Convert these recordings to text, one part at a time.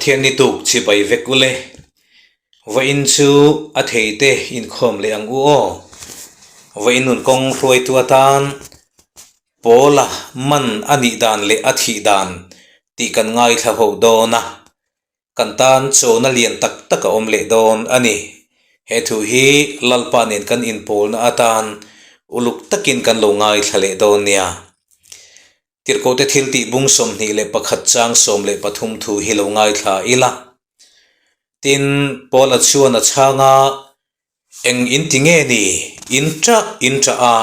Pathian ni tuk chibai vek ule. Vawiin chu a theite inkhawm leh ang u aw. Vawiin nun kawng hruaitu atan Pawla man a nih dan leh a thih dan tih kan ngaithla ho dawn a. Kan tan chona lian tak tak a awm leh dawn a ni. He thu hi Lalpa nen kan inpawlna atan uluk takin kan lo ngaithla leh dawn nia. Tirhkohte thil tih bung 21 chang 13 thu hi lo ngaithla ila. Tin, Paula chuan a chhang a, Eng in ti nge ni? In ṭah in ṭah a,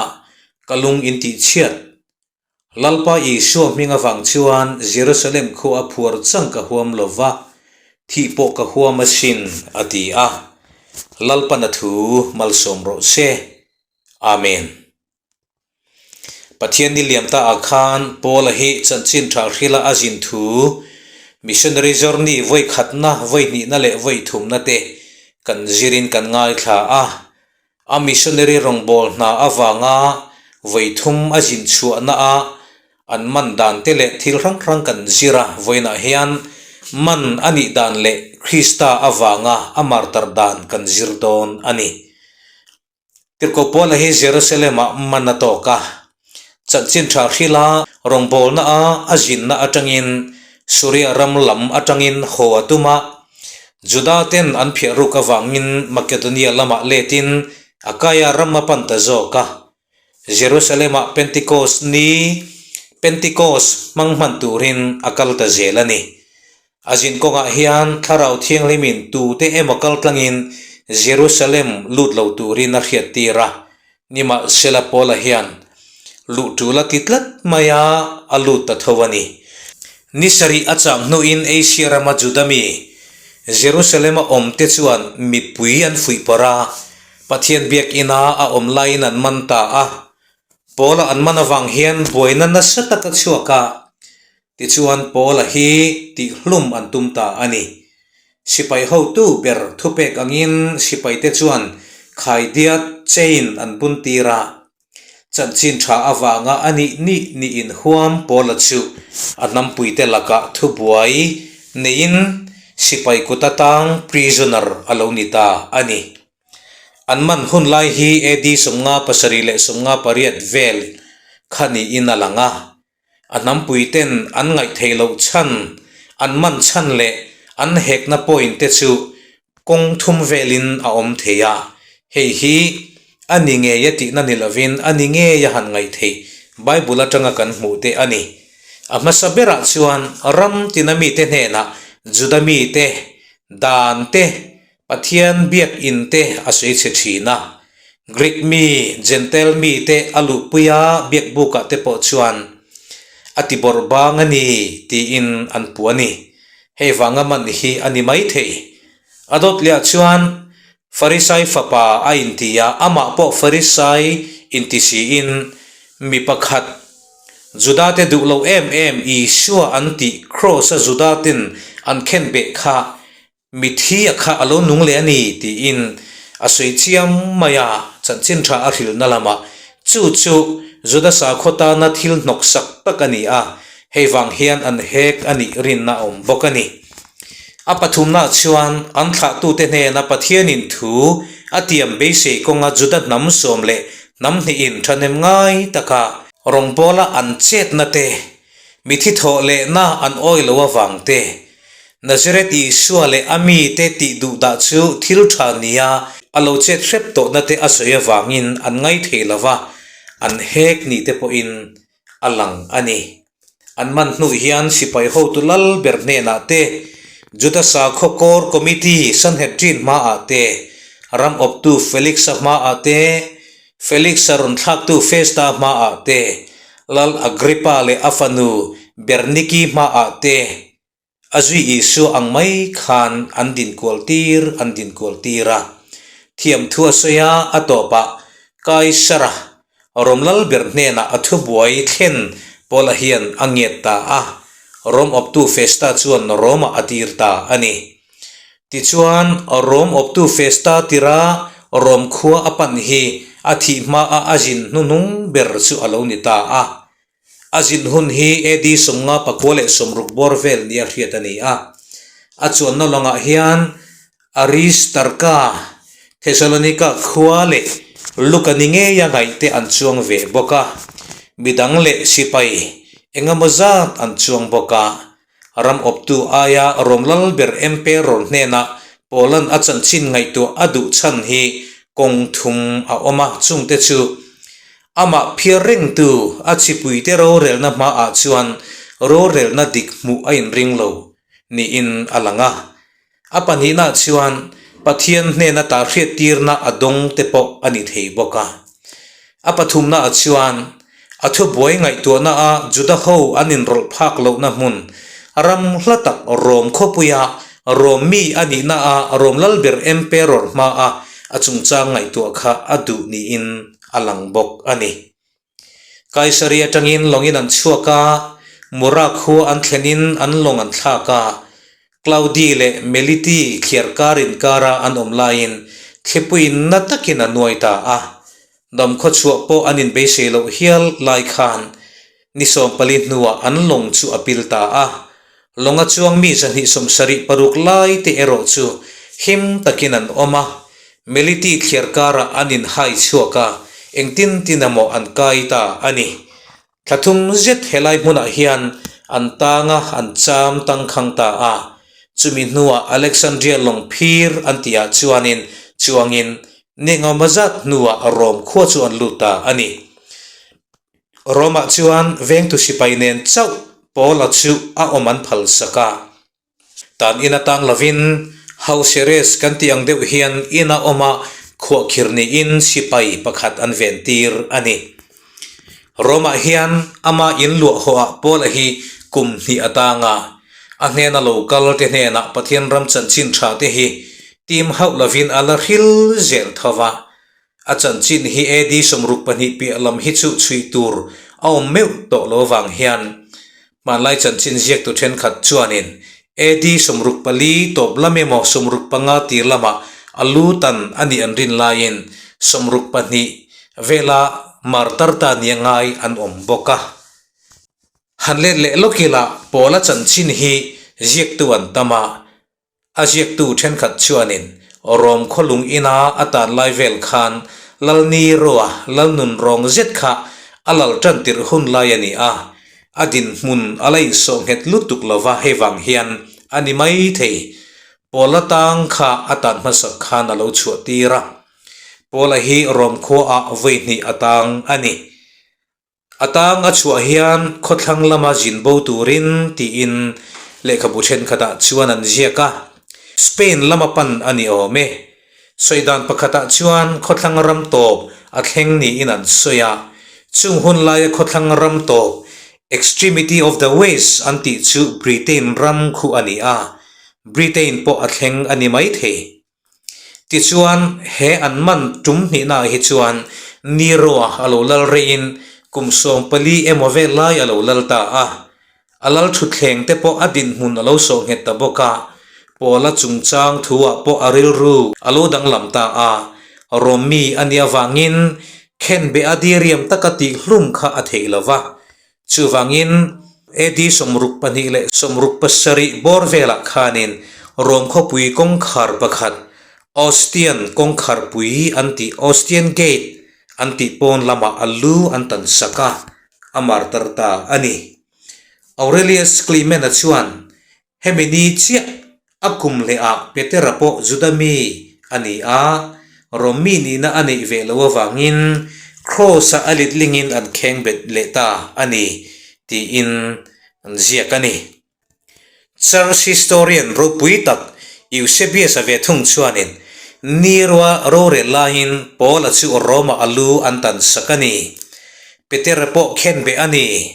ka lung in tih chhiat. Lalpa Isua hming avang chuan Jerusalem khua a phuar chang ka huam lo va, thih pawh ka huam asin, a ti a. Lalpan a thu malsawm rawh se. Amen. Pathian ni liam ta ah khan Paula hi chanchin tha hrila a zin thu Missionary Journey vawi khatna, vawi hnihna leh vawi thumna te kan zirin kan ngaithla a. A missionary rawngbâwl hna avânga vawi thum a zin chhuahna a an man dan te leh thil hrang hrang kan zir a, vawiinah hian man a nih dan leh Krista avânga a martar dan kan zir dawn a ni. Tirhkoh Paula hi Jerusalem-ah man a tawk a. Chanchin tha hrila rawngbawlna a a zinna atangin Suria ram lam atangin haw a tum a. Juda ten an phiah ruk avangin Makedonia lamah letin Akaia ram a pan ta zawk a. Jerusalem-ah Pentecost ni, Pentecost hmang hman turin a kal ta zel a ni. A zin kawngah hian Thlarau Thianghlimin tute emaw kal tlangin Jerusalem lut lo turin a hriattir a, nimahsela Paula hian luh tul a ti tlat mai a, a lut ta tho a ni. Ni sarih a cham hnuin Asia rama Juda mi Jerusalem-a awmte chuan mipui an fuih pawrh a, Pathian biakina a awm laiin an man ta a. Paula an man avang hian buaina nasa tak a chhuak a, Tichuan Paula hi tihhlum an tum ta a ni. Sipai hotu ber thupek angin sipaite chuan khaidiat chain an bun tir a. Chanchin tha avanga a nih nih niin huam Paula chu a hnampuite lakah thubuai neiin sipai kut atang prisoner a lo ni ta a ni. An man hun lai hi AD 57 และ 58 vel kha niin a lang a. A hnampuiten an ngaihtheih loh chhan, an man chhan leh an hekna point te chu kawng thum velin a awm thei a, hei hi a ni ngei a tihna ni lovin a ni ngei a han ngaihtheih Bible atanga kan hmuh te a ni. A hmasa berah chuan ram tina mite hnenah Juda mite, dan te, Pathian biakinn te a sawi chhe thin a, Greek mi, Jentail mi te a luhpui a biakbukah te pawh chuan a ti bawrh bang a ni tiin an puh a ni. Hei vanga man hi a ni mai thei. A dawt leh ah chuan Farisai fapa a inti a, amah pawh Farisai inti siin mi pakhat Juda te duh lo em em Isua an tih Kraws a Juda ten an khenbeh kha Mithi a kha a lo nung leh a ni tiin a sawi chiam mai a, chanchin tha a hrilhna lamah chu chu Juda sakhaw tana thil hnawksak tak a ni a, hei vang hian an hek a nih rinna a awm bawk a ni. A pathumnaah chuan an thlahtute hnena Pathianin thu a tiam beisei kawnga Juda hnam sawm leh hnam hnihin thahnem ngai taka rawngbawla an chetna te, Mithi thawh lehna an awi lo avang te, Nazareth Isua leh a mite tih duh dah chu thil tha nia a lo chet hrep tawhna te a sawi avangin an ngai thei lo va, an hek ni te pawhin a lang a ni. An man hnu hian sipai hotu lal ber hnenah te, Juda sakhaw kawr committee Sanhedrin hmaah te, ram awptu Felix-a hmaah te, Felix-a rawn thlaktu Festa hmaah te, Lal Agrippa leh a fanu Berniki hmaah te a zui Isua ang mai khan an dinkual tir an dinkual tir a. Thiamthu a sawi a, a tawpah Kaisara Rom lal ber hnenah a thubuai thlen Paula hian a ngiat ta a, Rom awptu Festa chuan Rome-ah a tir ta a ni. Tichuan, Rom awptu Festa tira Rom khua a pan hi a thih hmaa a zin hnuhnung ber chu a lo ni ta a. A zin hun hi AD 59 และ 60 bawr vel nia hriat a ni a. A chuanna lawngah hian Aristarka, Thesalonika khua leh Luka ni ngeia ngaihte an chuang ve bawk a, midang leh sipai engemaw zat an chuang bawk a. Ram awptu aia Rom lal ber Emperor hnenah Paula'n a chanchin ngaihtuah a duh chhan hi kawng thum a awm a, chungte chu amah phiar rengtu a chipuite rorelna hmaah chuan rorelna dik hmuh a inring lo niin a lang a. A pahnihna chuan Pathian hnena ta hriattirna a dawng te pawh a ni thei bawk a. A pathumna chuan a thubuai ngaihtuahna a Juda ho an inrawlh phak lohna hmun ram hla tak Rom khawpuia Rom mi a nihna a Rom lalber Emperor hmaa a chungchang ngaihtuah kha a duh niin a lang bawk a ni. Kaisari atangin lawngin an chhuak a, Mura khua an thlenin an lawng an thlak a. Claudi leh Meliti thliar kar inkara an awm laiin thlipuiin na takin a nuai ta a. Damkhaw chhuah pawh an inbeisei loh hial lai khan ni 14 hnuah an lawng chu a pil ta a. Lawnga chuang mi 276 lai te erawh chu him takin an awm a, Meliti thliar karah an inhai chhuak a, engtin tin emaw an kai ta a ni. Thla thum zet helai hmunah hian an tang a, an cham tangkhang ta a. Chumi hnuah Alexandria lawng phir an tihah chuanin chuangin ni engemaw zat hnuah Rom khua chu an lut ta a ni. Rome-ah chuan vengtu sipai nen chauh Paula chu a awm an phal sak a. Tan ina tang lovin house arrest kan tih ang deuh hian ina awm a khuahkhir niin sipai pakhat an ventir a ni. Rome-ah hian ama in luah hawhah Paula hi kum hnih a tang a, a hnena lo kal te hnenah Pathian ram chanchin tha te hi tim hauh lovin a la hril zel tho va. A chanchin hi AD 62 piah lam hi chu chhui tur a awm meuh tawh lo vang hian hmanlai chanchin ziaktu thenkhat chuanin AD 64 tawp lam emaw 65 tir lamah a lu tan a nih an rin laiin 62 vela martar ta nia ngai an awm bawk a. Han let leh lawk ila Paula chanchin hi ziaktu an tam a. A ziaktu thenkhat chuanin Rom khawlung ina a tan lai vel khan Lal Nero-a lal nun rawng zet kha a lal tan tirh hun lai a ni a, a dinhmun a la insawh nghet lutuk lova hei vang hian a ni mai thei. Paula tang kha a tan hmasak khan a lo chhuah tir a. Paula hi Rom khuaah vawi hnih a tang a ni. A tang a chhuah hian khawthlang lama zin bo turin tiin lehkhabu thenkhatah chuan an ziak a, Spain lama pan a ni awm e. Sawi dan pakhatah chuan khawthlang ram tawp a thleng niin an sawi a, chung hun laia khawthlang ram tawp, extremity of the west, an tih chu Britain ram khu a ni a, Britain pawh a thleng a ni maithei. Tichuan, he an man tum hnihnaah hi chuan Nero-a a lo lal reiin kum 14 emaw vel lai a lo lal ta a. A lal thutthleng te pawh a dinhmun a lo sawh nghet ta bawk a, Paula chungchang thuah pawh a rilru a lo danglam ta a. Rom mi a nih avangin khenbeh a diriam taka tihhlum kha a theih lo va. Chuvangin, AD 62 leh 67 bawr velah khanin Rom khawpui kawngkhar pakhat, Ostian kawngkharpui an tih Ostian Gate an tih pawn lamah a lu an tan sak a, a martar ta a ni. Aurelius Clement-a chuan Hemi ni chiah a kum leh ah Petera pawh Juda mi a ni a, Rom mi nihna a neih ve loh avangin Kraws-ah a letlingin an kheng bet leh ta a ni tiin an ziak a ni. Church historian ropui tak Eusebius-a ve thung chuanin Nero-a rorel laiin Paul-a chu Rome-ah a lu an tan sak a ni. Petera pawh khenbeh a ni.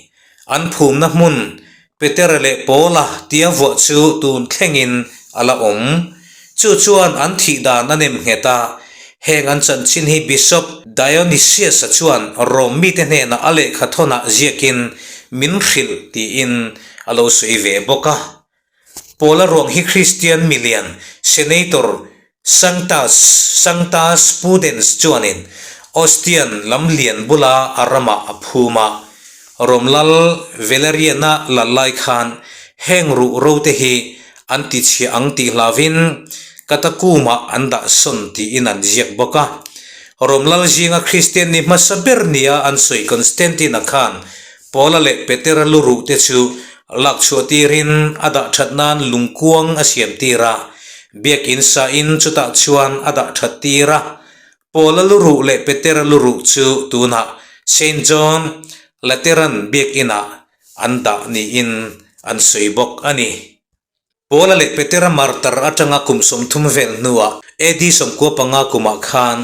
An phumna hmun Petera leh Paula tia vuah chu tun thlengin a la awm. Chu chuan an thih dan a nem nghet a. Heng an chanchin hi Bishop Dionysius-a chuan Rom mite hnenah a lehkha thawnah ziakin min hrilh tiin a lo sawi ve bawk a. Paula ruang hi Kristian milian Senator Sanctus Sanctus Pudens chuanin Ostian lam lian bula a ramah a phum a. Rom lal Valerian-a lal lai khan heng ruh ro te hi an tichhia ang tih hlauvin Katakum-ah an dah sawn tiin an ziak bawk a. Rom lal zinga Kristian ni hmasa ber nia an sawi Constantine-a khan Paula leh Petera lu ruh te chu lak chhuah tirin a dah that nan lungkuang a siam tir a, biakin sain chutah chuan a dah that tir a. Paula lu ruh leh Petera lu ruh chu tunah Saint John Lateran biakinah an dah niin an sawi bawk a ni. Paula leh Petera martar atanga kum 30 vel hnuah AD 95 kumah khan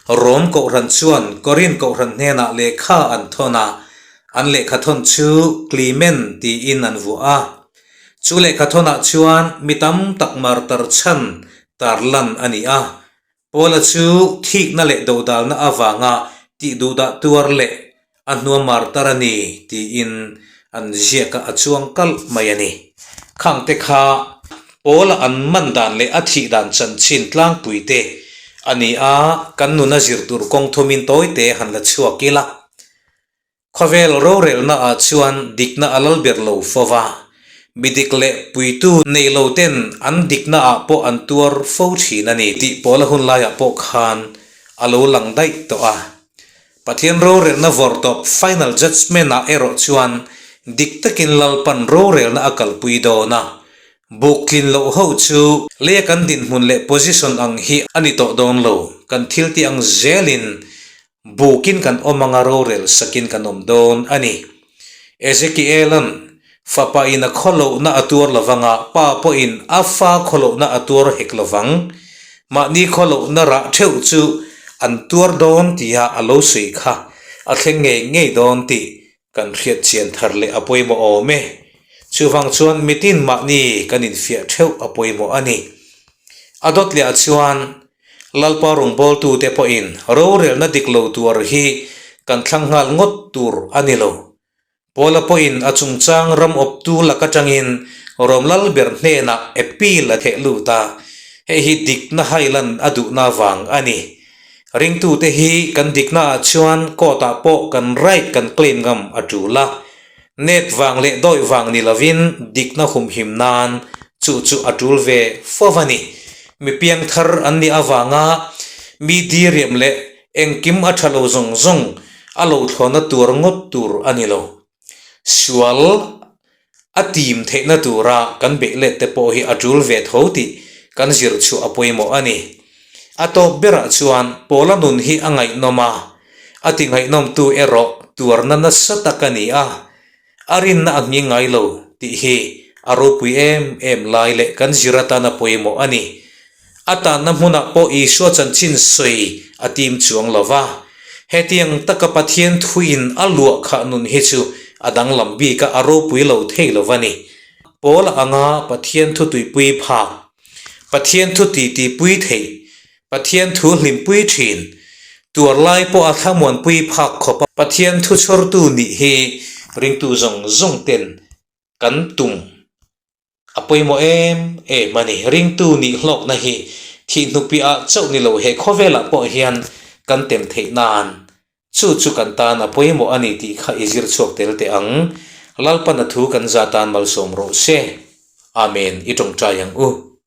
Rom Kohhran chuan Korinth Kohhran hnenah lehkha an thawn a, an lehkha thawn chu Clement tiin an vuah a. Chu lehkha thawnah chuan mi tam tak martar chhan tarlan a ni a, Paula chu thikna leh dodalna avanga tih duhdah tuar leh a hnua martar a ni tiin an ziak a, a chuang kalh mai a ni. Khangte kha Paula an man dan leh a thih dan chanchin tlangpui te a ni a, kan nuna zir tur kawng thumin tawite han la chhuak ila. Khawvel rorelna ah chuan dikna a lal ber lo fo va, mi dik leh puitu nei lo ten an dikna ah pawh an tuar fo thin a ni tih pawl a hun laiah pawh khan a lo lang daih tawh a. Pathian rorelna vawrh tawp final judgement ah erawh chuan dik takin Lalpan rorelna a kalpui dawn a, buk tlin loh ho chu leia kan dinhmun leh position ang hi a ni tawh dawn lo, kan thil tih ang zelin Bukin kan awm anga rorel sakin kan awm dawn a ni. Ezekiela'n fapa in a khawlohna a tuar lovanga pa pawhin a fa khawlohna a tuar hek lovang. Mahni khawlohna rah theuh chu an tuar dawn tia a lo sawi kha a thleng ngei ngei dawn tih kan hriat chian thar leh a pawimawh awm e. Chuvang chuan mitin mahni kan infiah theuh a pawimawh a ni. A dawt leh ah chuan Lalpa rawngbawltute pawhin rorelna dik lo tuar hi kan thlang nghal ngawt tur a ni lo. Paula pawhin a chungchang ram awptu lak atangin Rom Lalber hnenah appeal a theh lut a, hei hi dikna hailan a duhna vang a ni. Ringtute hi kan diknaah chuan court-ah pawh kan right kan claim ngam a tul a, nep vang leh dawih vang ni lovin dikna humhim nan chu chu a tul ve fo a ni. Mi piangthar an nih avanga mi diriam leh engkim a tha lo zawng zawng a lo thlawhna tur ngawt tur a ni lo. Sual a tim theihna tura kan beih let te pawh hi a tul ve tho tih kan zir chhuah a pawimawh a ni. A tawp berah chuan Paula nun hi a ngaihnawm a, a ti ngaihnawmtu erawh tuarna nasa tak a ni a, a rinna a nghing ngai lo tih hi a ropui em em lai leh kan zir atana pawimawh a ni. A tanna hmunah pawh Isua chanchin sawi a tim chuang lo va. Hetiang taka Pathian thuin a luah khah nun hi chu a danglam bik a, a ropui lo thei lo va ni. Paula anga Pathian thu tuipui phak, Pathian thu titipui theih, Pathian thu hlimpui thin, tuar lai pawh a thlamuanpui phak khawp a Pathian thu chhawrtu nih hi ringtu zawng zawng ten kan tum. A pawimawh em em a ni. Ringtu nih hlawkna hi thih hnupiah chauh ni lo he khawvelah pawh hian kan tem theih nan chu chu kan tan a pawimawh a ni tih kha i zir chhuak tel teh ang. Lalpan a thu kan za tan malsawm rawh se. Amen i tawngtai ang u.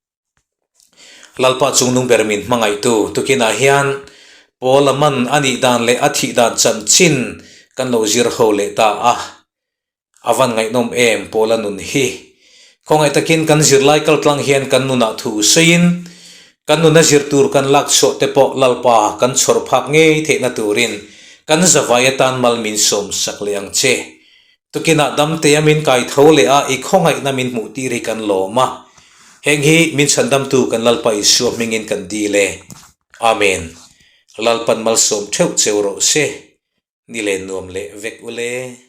Lalpa chungnung ber min hmangaihtu tukinah hian Paula man a nih dan leh a thih dan chanchin kan lo zir ho leh ta a. A van ngaihnawm em Paula nun hi. Khawngaih takin kan zirlai kaltlang hian kan nunah thu sawiin kan nuna zir tur kan lak chhuah te pawh Lalpa kan chhawr phak ngei theihna turin kan zavai atan mal min sawm sak leh ang che. Tukinah damtea min kai tho leh a i khawngaihna min hmuh tir hi kan lawm a. Heng hi min chhandamtu kan Lalpa Isua hmingin kan dil e. Amen. Lalpan malsawm theuh cheu rawh se. Ni len nuam leh vek ule.